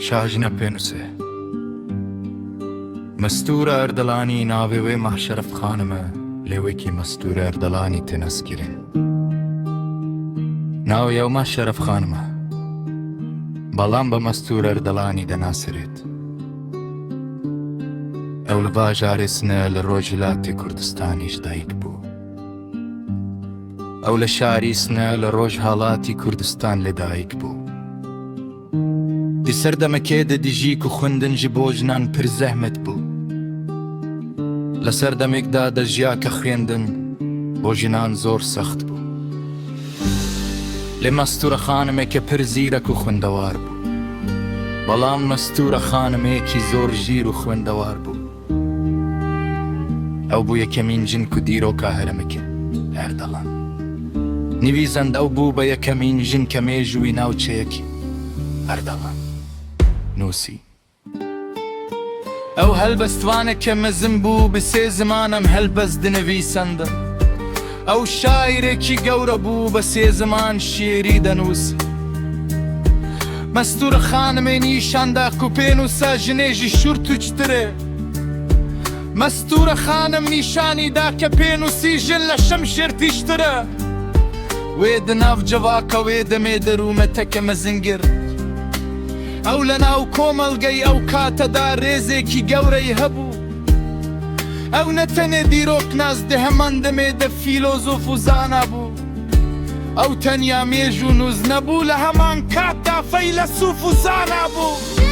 شاژنە پێنووسێ. مەستوورە ئەردەڵانی ناوێ وێ ماهشەرەف خانمە لێ وەکی مەستوورە ئەردەڵانی تێ ناسکرێ. ناوی ئەو ماهشەرەف خانمە، بەڵام بە مەستوورە ئەردەڵانی دەناسرێت. ئەو لە باژارێ سنە لە ڕۆژهەلاتی کوردستانیش دایک بوو. ئەو لە شاری سنە لە ڕۆژهەڵاتی کوردستان لەدایک بوو. Di serdemekê de dijî ku xwendin ji bo jinan pir zehmet bû. لە سەردەمێکدا دەژیا کە خوێندن بۆ ژنان زۆر سەخت بوو. لێ مەستوورە خانمێکە پر زیرەک و خوێندەوار بوو. بەڵام مەستوورە خانمێکی زۆر ژیر و خوێندەوار بوو. ئەو بوو یەکەمین ژن کو دیرۆکا هەرەمەکێ ئەردەڵان نویساند. ئەو بوو بە یەکەمین ژن کە مێژووی ناوچەیەکی ئەردەڵان نووسی. ئەو هەلبەستوانێکە مەزن بوو بە سێ زمانم هەلبەست دنویسەندن. ئەو شاعیرێکی گەورە بوو بە سێ زمان شیعری دەنووسی. مەستوورە خانمێ نیشاندا کو پێنووسە ژنێژی شوور تووچترێ. مەستوورە خانم نیشانی دا کە پێنووسی ژن لە شمشێر تیژترە. وێ دناو جڤاکە وێ دەمێ دەروومەتەکە مەزن گرت. ئەو لە ناو کۆمەڵگەی ئەو کاتەدا رێزێکی گەورەی هەبوو. ئەو نە تەنێ دیرۆکناس دە هەمان دەمێ دە فیلۆزۆف و زانا بوو. ئەو تەنیا مێژوونووس نەبوو، لە هەمان کاتدا فەیلەسوف و زانا بوو.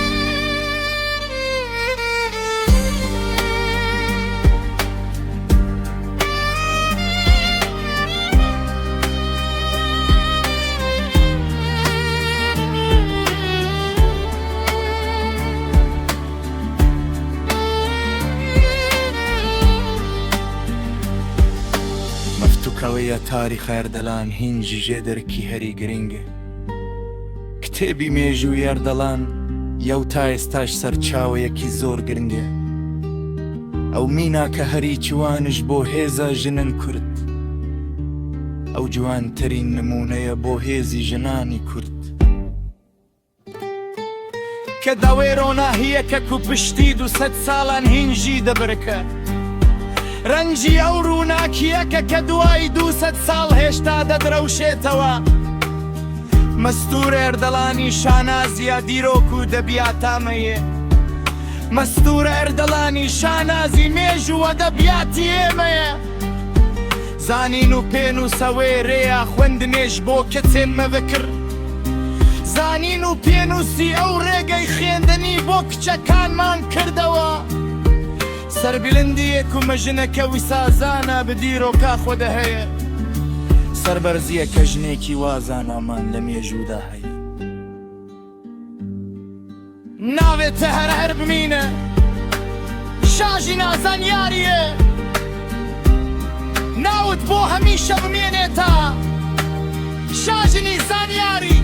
مەفتوکەوەیە تاریخ ئەردەلان هینجی ژێدەرکی هەری گرنگە. کتێبی مێژووی ئەردەڵان یەو تا ئێستاش سەرچاوەیەکی زۆر گرنگە. ئەو میناکە هەری جوانش بۆ هێزە ژنن کورد. ئەو جوانترین نمونەیە بۆ هێزی ژنانی کورد. کە داوێ ڕۆناهییەکە کو پشتی 200 ساڵان هینژی دەبرکە. ڕەنگی ئەو ڕووناکییەکە کە دوای 200 ساڵ هێشتا دەدرەوشێتەوە. مەستوورە ئەردەڵانی شانازیە دیرۆک و دەبیاتامەیێ. مەستوورە ئەردەڵانی شانازی مێژوو و ئەدەبیاتی ئێمەیە. زانین و پێنووسەوەی رێیا خوێندنێش بۆ کەسێ مەڤکر. زانین و پێنووسی ئەو رێگەی خوێندنی بۆ کچەکانمان کردەوە. سەربلندیەک و مەژنەکە وسازانە بە دیرۆکا خۆدە هەیە. سەربەرزیە کە ژنێکی وازانامان لە مێژوودا هەیە. ناوێتە هەر هەر بمینە شاژی نازانیاریە. ناوت بۆ هەمیشە بمێنێتە شاژنی زانیاری.